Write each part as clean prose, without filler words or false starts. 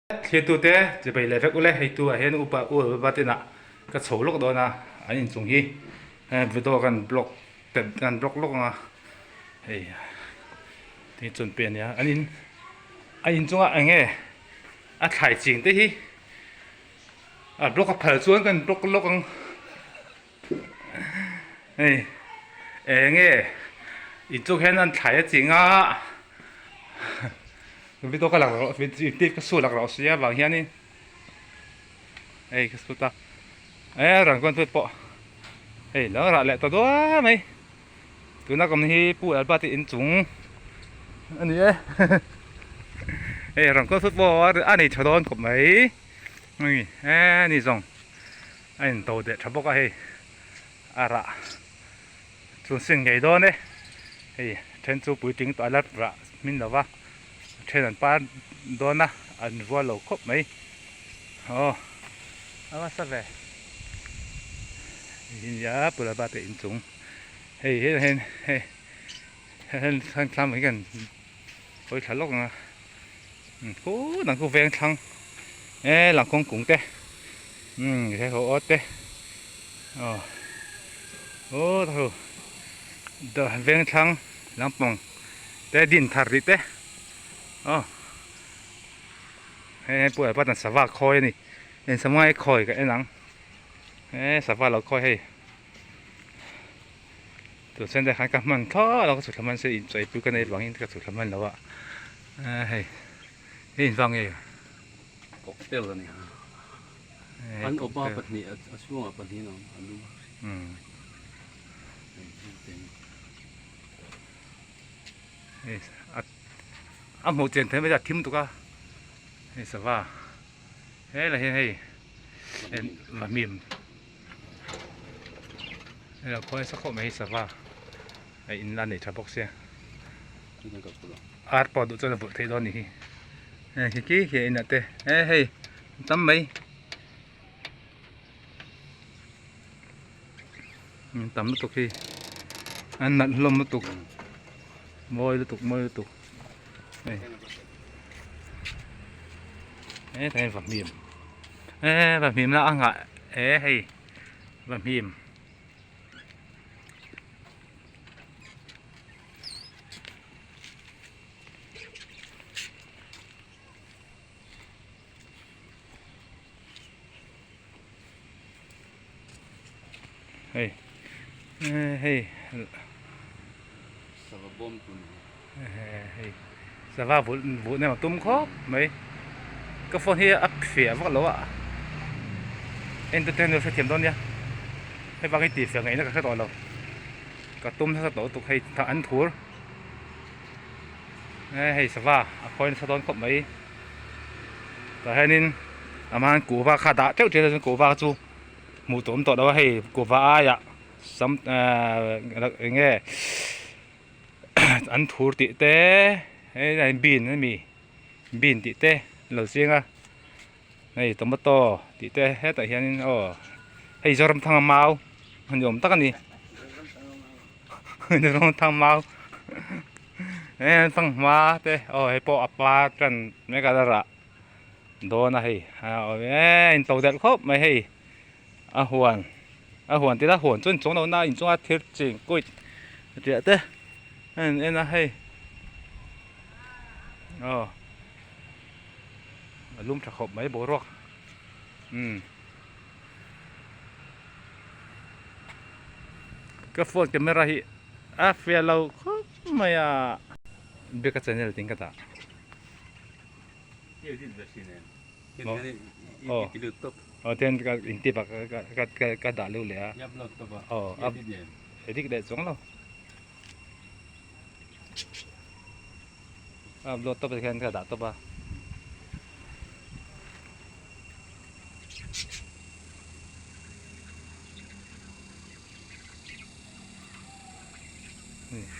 Thliatute chibei leh vek ule hei tu ah hian upa u upa te inah ka chho lawk dawn a an inchung hi video kan block kan block lawk ang a hei ti chuan pe ania an in a inchungah eng nge a thlai ching te hi a block a phal chuan kan block lawk ang hei eng nge inchung hian an thlai a ching a video ka lak rawh video ka su lak rawh sia vang hianin hei ka sut a e rangkawn phut pawh hei lo rah leh ta duai mai tuna ka awm hi pu Albert te inchung a ni e hei rangkawn phut pawh a nei tha dawn khawp mai e ni zawng. A in to deh tha bawk a hei a rah chun sin ngei dawn e hei then chu puitling tawh a la rah hmin lo va a then an par dawn a an rual lo khawp mai aw a nasa ve hei nia pulava te inchung hei hetah hian hei heng thlam hi kan hawi thla lawk ang a. Khu dang khu veng thlang e lang kawng kung te umm he ho aw te aw aw ta ho veng thlang lampang te din thar tih te aw hei hei pawh ah sava khawi a ni eng sava nge khawi ka en ang e sava lo khawi hei tun sen te khan ka hman thlawt a ka chhut thla hman se inchawipui ka nei vangin ka chhut thla hman lo a. Hei hei in vang nge cocktail ani a an awpa pahnih a chhungah pahnih an awm a lum hei a hmuh chian theih mai a thim tuk a hei sava helai hian hei vahmim hei lo khawi nasa khawp mai hei sava. Hei in la nei tha bawk sia ar pawh duh chuan a vulh theih dawn a nih hi hei khi khi khi a inah te e hei tam mai tam lutuk hi an nalh hlawm lutuk mawi lutuk mawi lutuk hei he tah hian vahmim e vahmim la a nghah e hei vahmim. Hei hei sava bawm tun hei sava vulh vulh nem a tum khawp mai ka phone hi a fiah vak lo a entertainment hrethiam dawn nia hei vang hi tih fiah ngaihna ka hre tawh lo ka tum nasa tawh lutuk hei an thur hei sava a khawi nasa dawn khawp mai tah hianin amah hian kuhva kha dah teuh teuh a kuhva chu hmuh tur awm tawh lo a hei kuhva aiah sam eng nge an thur tih te hei bean ami bean tih te a lo chiang a hei tomato tih te hetah hianin aw hei Zoramthanga mau ni awm tak a ni Zoramthanga mau he fanghma te aw hei pawh a par tan mek a la rah dawn a hei a in to delh khawp mai hei. A huan a huan tila huan chu inchung lohna a inchunga thir ching kuit riah te a in en a hei aw a lum tha khawp mai boruak umm ka phone camera hi a fiah lo khawp mai a biaka channel tin ka dah. Aw ten ka in tip a ka ka ka dah leuh leh a aw a edit leh chuang lo a upload tawp ah khian ka dah tawp a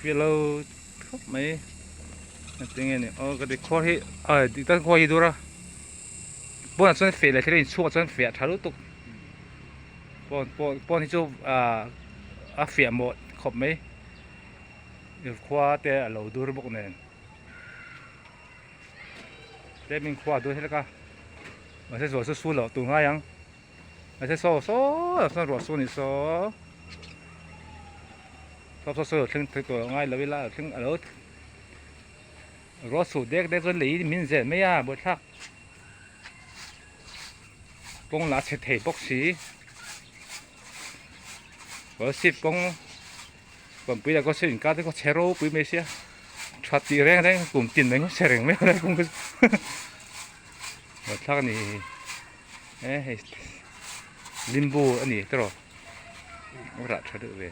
hriat lo khawp mai engtin nge ni aw ka ti khuar hi a dik tak khuar hi dur a pawnah chuan feh leh thil a inchhungah chuan feh a tha lutuk pawn pawn pawn hi chu ah a fiah mawh khawp mai khua te a lo dur bawk nen tlem in khua a dur hlek a. Mahse ruah chu su loh tur ngai ang. Mahse saw saw ah sawn ruah su a ni saw. Saw saw saw thleng thei tawh ngai lo ila thleng a lo ruah su dek dek chuan lei min zel mai a buaithlak. Kawng lah a chhe thei bawk si. Kawlsip kawng Pampui lah kawng inkar te khaw chhe ropui mai sia tha tih reng reng kum tin mai chhe reng mai a kawng chu thlak a ni e hei limbu a ni tiraw a rah tha deuh ve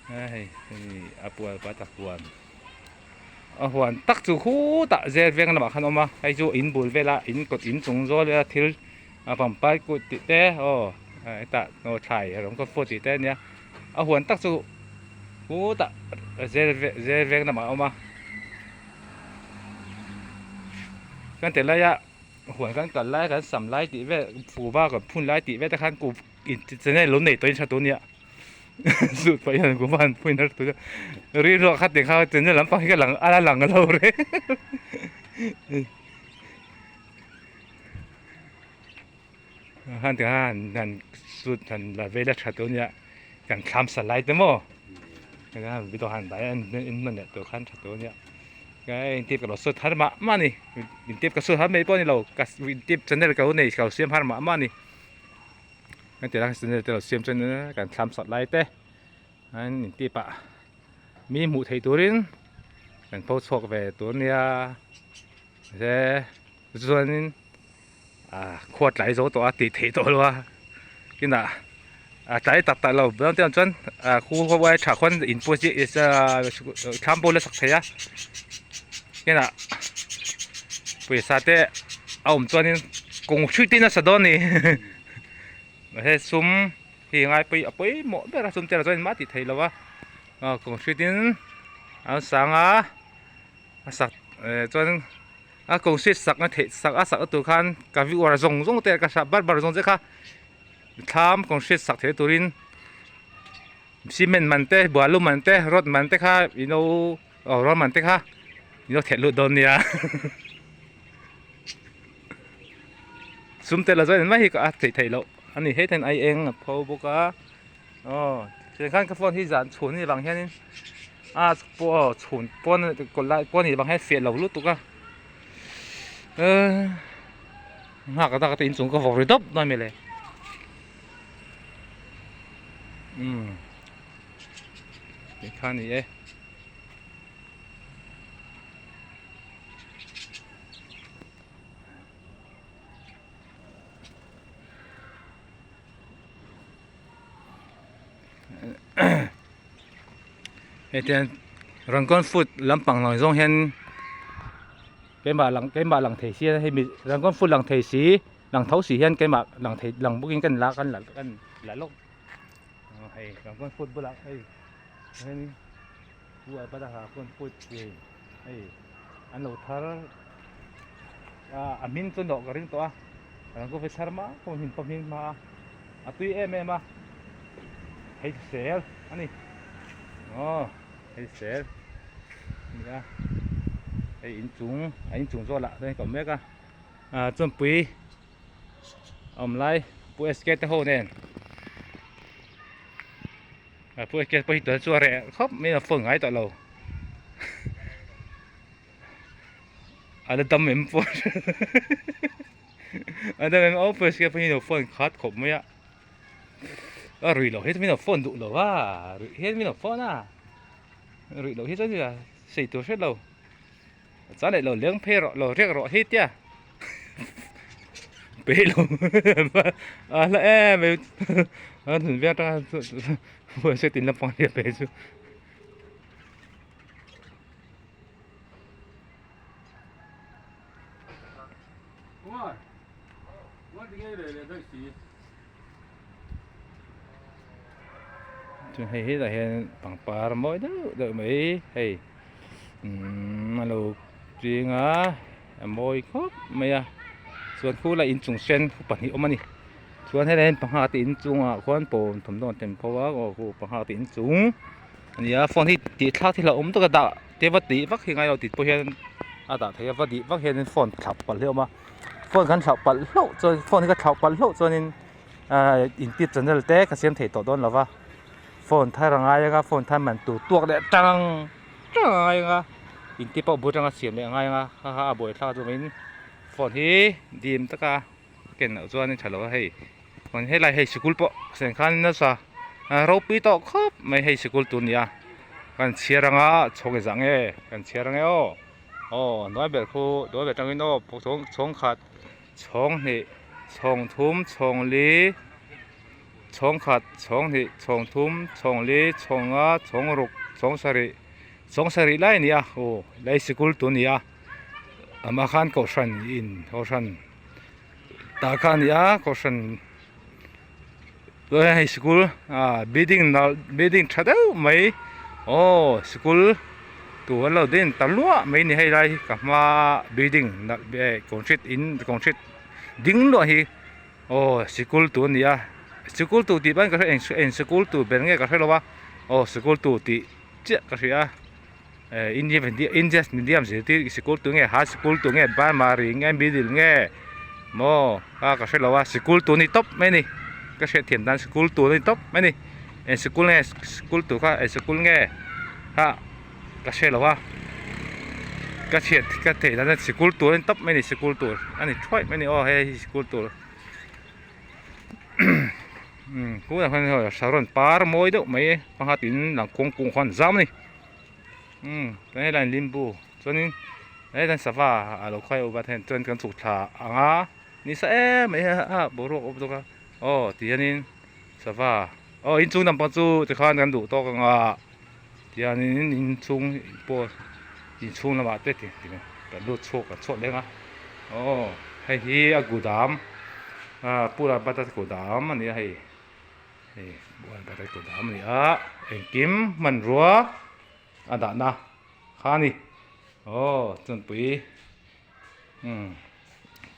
a hei hei a pual pa tak huan a huan tak chu khutah zel veng lamah khan a awm a hei chu in bul vela in kawt in chung zawl vela thil a pampai kut tih te aw hetah aw thlai rawng ka fawt tih te a nia a huan tak chu khutah zel zel veng lamah a awm a chuan ti laia huan kan kal lai kan sam lai tih vel kuhva kan phun lai tih vel te khan kuh channel lo nei tawhin hre tur a nia zut pah hian kuhva an phun har tur a rilru ah kha ti kha channel lampang hi ka lang a la lang lo reng. Khan ti khan han sut han la vela tha tur nia kan thlam sa lai te maw khan video han dah en en hman leh tur khan tha tur nia ka in tip ka lo sut har mah mah a ni in tip ka sut har mai pawh a ni lo ka in tip channel ka lo nei ka lo siam har mah mah a ni kan ti lai channel te lo siam chuan kan thlam sat lai te an in tip ah mi hmuh theih turin kan pho chhuak ve tur nia. He chuanin ah khua tlai zo tawh a tih theih tawh lo a kinah a tlai tak tak lo dawn te ang chuan ah khu ho ai tha khuan in pawh hi thlam pawh la sak thei a kinah pawisa te a awm chuanin kawng hrui te in a sa dawn a ni mahse sum hi ngai pawih a pawimawh ber a sum te lah chuan engmah a tih theih loh a kawng hrui tin an sang a. A sak eh chuan a ko hriat sak na theih sak a sak na tur khan ka viewer zawng zawng te ka bar bar zawng te kha thlam kawng hriat sak theih turin cement man te balu man te rod man te kha ino aw rod man te kha ino theh lut dawn nia sum te la zawin mai hi a theih theih loh a ni hei ten ai eng a pho bawk a. Aw tiang khan ka phone hi zan chhun ni vang hianin a pawh aw chhun pawn kawt lai pawn nih vang hian fiah lo lutuk a ehh nghak a tak te inchung ka vawk ri dawp dawn mile umm tikhan ni e. Hetiang Rangon food lampang lang zawng hian keimah lang keimah lang thei si hei mi Rangon food lang thei si lang tho si hian keimah lang thei lang bawkin kan la kan la kan la lawk hei Rangon food bulah hei hian Rangon food hei an lo thar a hming chu nawh ka ring tawh a Rangon food thar mah pawh hmin pawh hming hma a a tui em em a hei sel a ni aw hei sel a ni a hei inchung a inchung zawk lah chuan ka awm mek a ah chuanpui a awm lai pu SK te ho nen a pu SK pawh hi tuna chu a reh khawp mai a phone ngai tawh lo. A la dam em pawh a dam em aw pawh sia pawhin a phone khat khawp mai a a rui loh hi chuan min lo phone duh lo a ruih hian min lo phone a ruih loh hi chuan a sei tur hret lo chuan leh lo leng phei rawh lo riak rawh hi tia peih lo a hla em mai a hnun veng atanga huaisek tin lampang nia phei chu. Chuan hei hetah hian pangpar mawi deuh deuh mai hei umm a lo ching a a mawi khawp mai a chuan khulai inchung sen khu pahnih a awm a ni chuan helai hian pangha te inchungah khuan pawn thawmhnaw an tem pho a aw khu pangha te inchung a ni a phone hi tih thlak thil a awm tawk a dah te va tih vak hi ngai lo tih pawh hian a dah theih a va dih vak hian phone thlap palh hi a awm a. Phone kan thlauh palh hlauh chuan phone hi ka thlauh palh hlauh chuanin ahh intip channel te ka siam thei tawh dawn lo va phone thar a ngai anga phone thar man tur tuak leh tang tang a ngai anga intip pawh bul atanga siam leh a ngai anga kha kha a buaithlak chuvangin phone hi dim taka ken loh chuan a tha lo a hei chuan helai hei sikul pawh sen khan nasa ropui tawh khawp mai hei sikul tur a ni a kan chhiar anga chhawng engzah nge kan chhiar ange aw. Aw hnuai ber khu hnuai ber atangin aw chhawng chhawng khat chhawng hnih chhawng thum chhawng li chhawng khat chhawng hnih chhawng thum chhawng li chhawng nga chhawng ruk chhawng sarih chhawng sarih lai a ni a aw lai sikul tur a ni a amah khan kohhran in kohhran tah kha a ni a kohhran chuan hei sikul ah building nalh building tha deuh mai aw sikul tur an lo din ta luah mai a ni hei lai hi ka hma building nalh eh concrete in concrete ding luah hi aw sikul tur a ni a sikul tur tih pawn ka hre eng eng sikul tur ber nge ka hrelo a aw sikul tur tih chiah ka hria a eh India India medium zirtir sikul tur nge high sikul tur nge primary nge middle nge maw a ka hrelo a sikul tur a ni tawp mai a ni ka hriat thiam dan sikul tur a ni tawp mai a ni eng sikul nge sikul tur kha eng sikul nge kha ka hrelo a ka hriat ka theih dan chuan sikul tur a ni tawp mai a ni sikul tur a ni thuai mai a ni aw hei hi sikul tur. Tunah hian hei saron par mawi deuh mai pakhat in lang kawng kung khawn zam a ni chuan helai limbu chuanin helai sava a lo khai awm a chuan kan chhuk thla ang a nisa em mai a boruak a awm bawk a aw ti hianin sava aw inchung lampang chu tikhan kan duh tawk ang a tihianin inchung pawh inchhung lamah te kan lut chhuak kan chhuak leng a aw hei hi a gudam ah pura bata gudam a ni a hei hei pura bata gudam a ni a engkim hmanrua a dahna kha a ni aw chunpui umm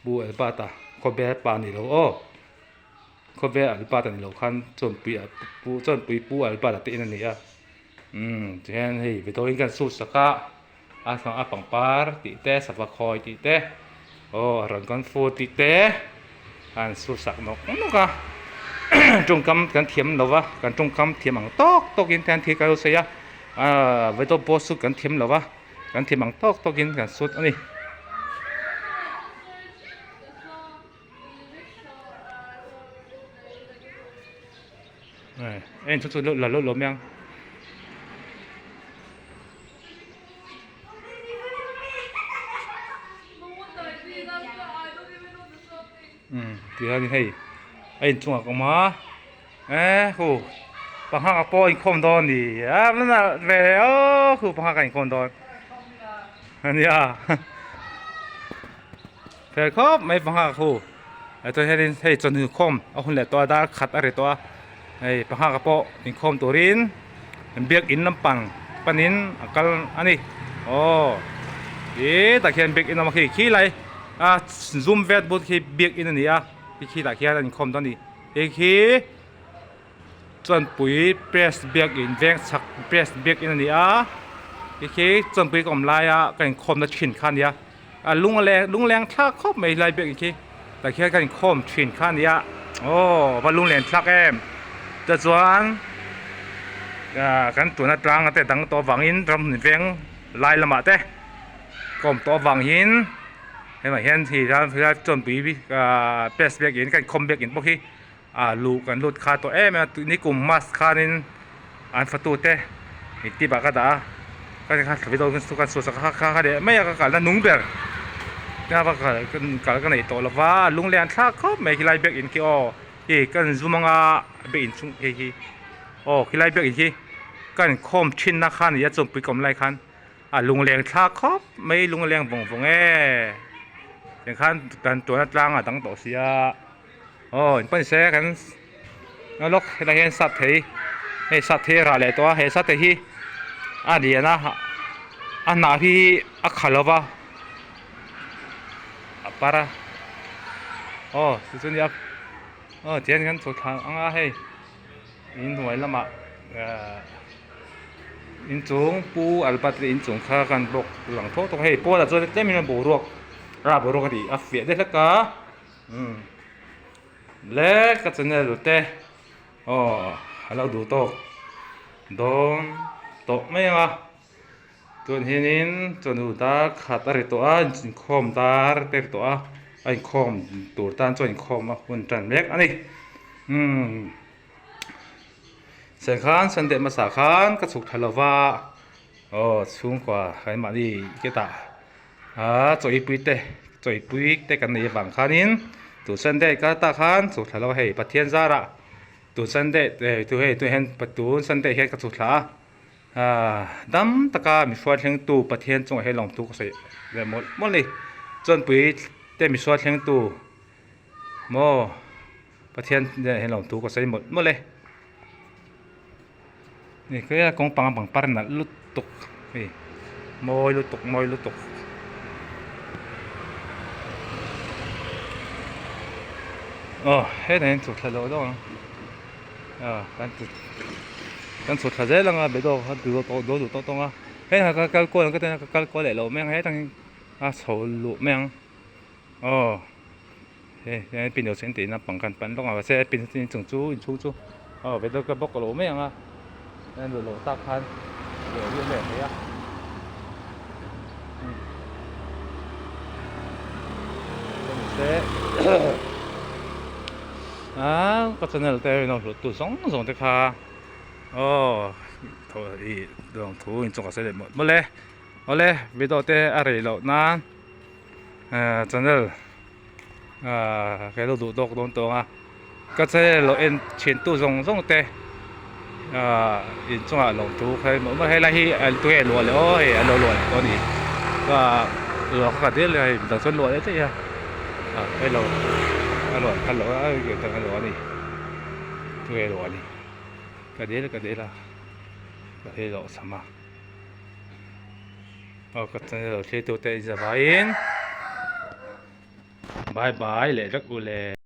pu albert-a khawvel pa a ni lo aw. Khawvel Albert a ni loh khan chawnpui a pu chawnpui pu Albert a te in a ni a umm tihian hei vedawiin kan sut sak a a a pangpar tih te sava khawi tih te aw a rawn kan fu tih te a an sut sak nawk nawk a tawngkam kan thiam lo va kan tawngkam thiam ang tawk tawk in tihian thil kan lo sawi a aaa vedaw pawh sut kan thiam lo va kan thiam ang tawk tawk in kan sut a ni. En chu chu la lo lo mai ang. Um tihian hei a inchungah ka awm a eh hu panghak pawh a inkhawm dawn a ni a ve aw khu panghak a inkhawm dawn ania. Fel khawp mai pangha khu chuan hianin hei chawhnu inkhawm a hun leh tawh a dar khat a ri tawh a hei pangha ka pawh inkhawm turin biakin lampang panin a kal a ni aw khi tah khian biakin a awm a khi khi lai a zoom vel bul khi biakin a ni a khi khi tah khian a inkhawm dawn a ni hei khi Chuanpui press biakin veng chhak press biakin a ni a ti khi chuanpui ka awm laia ka inkhawmna thin kha a ni a a lung a leng lung leng thlak khawp mai helai biakin khi tah khian ka inkhawm thin kha a ni a aw va lung len thlak em tichuan ah kan tuna tlang te dang tawh avangin ramhun veng lai lamah te ka awm tawh avangin hemah hian hi helai chuanpui ah press biakin ka inkhawm biakin pawh khi. Ah luh kan lut kha tawh em em a nikum mask khanin an fatu te intip ah ka dah a ka ni kha video kan kan sawi sak kha kha leh mai a ka kalna nung ber ka va kal kal ka neih tawh lova lung leh an thlak khawp mai khilai biak in khi aw hei kan zum anga biak in chhung hei hi aw khilai biak in khi ka inkhawm thin na kha a ni a chawmpui ka awm lai khan a lungleng thlak khawp mai lungleng vawng vawng e tikhan kan tuan atang a dang tawh sia. Aw in pawn se kan lawk helai hian sap thei hei sap thei a rah leh tawh a he sap thei hi a lian a a hnah hi a kha lo va a par a aw chu chu nia aw tihian kan chho thla ang a hei inhnuai lamah ahh inchung pu albert te inchung kha kan bawk lang tawk tawk a hei pawnah chuan tlem in boruak. rah boruak a tih a fiah deuh hlek a umm le ka channel te aw a lo duh tawk dawn tawh mai ang a tun hianin chawhnu dar khat a ri tawh a inkhawm dar te a ri tawh a a inkhawm tur tan chuan inkhawm a hun tan mek a ni umm. Sengkhan Sunday hmasa khan ka chhuk thla lova aw chhungkua keimahni ketah aa chawipui te chawipui te kan nei avang khanin tun Sunday kal ta khan chhuk thla lo a hei Pathian zarah tun Sunday eh hei tun hian tun Sunday hian ka chhuk thla a aaa dam taka mihruai thlengtu Pathian chungah hian lawmthu ka sawi leh mawlh mawlh a ni chuanpui te mihruai thlengtu maw. Pathian hnenah hian lo thu ka sawi mawlh mawlh e ni khaia kawng panga pangpar nalh lutuk hei mawi lutuk mawi lutuk aw hetah hian chhuk thla loh deuh ang ah kan kan chhuk thla zel anga be dawk a duh tawh duh tawh tawng a hetah ka kal kual ang ka ti a ka kal kual leh loh mai ang hetah hian a chho luh mai ang aw. Hei hian pin sen tih naupang khan pan lawk a mahse pin sen chung chu inchhung chu aw ve deuh ka bawk a lo mai ang a a luh loh tak khan leh luh leh thei a se ah ka channel te rinawm hlut tu zawng zawng te kha aw thaw ih lawngthu inchawk a sawi leh mawlh mawlh e awle video te a rei loh nan. Ahh channel ahh ka lo duh tawk dawn tawng a ka channel lo en thin tu zawng zawng te ahh inchungah lawmthu kha maw maw helai hi tunge luah leh aw hei an lo luah leh tawh a ni ahh luah kha ka dil a hei midang chuan luah leh daih a ah hello a luah kha lo a midang a luah a ni tunge luah a ni ka dil ka dil a ka hei loh sam a. Aw ka channel lo thlir tute in zavaiin bye bye leh vek u le.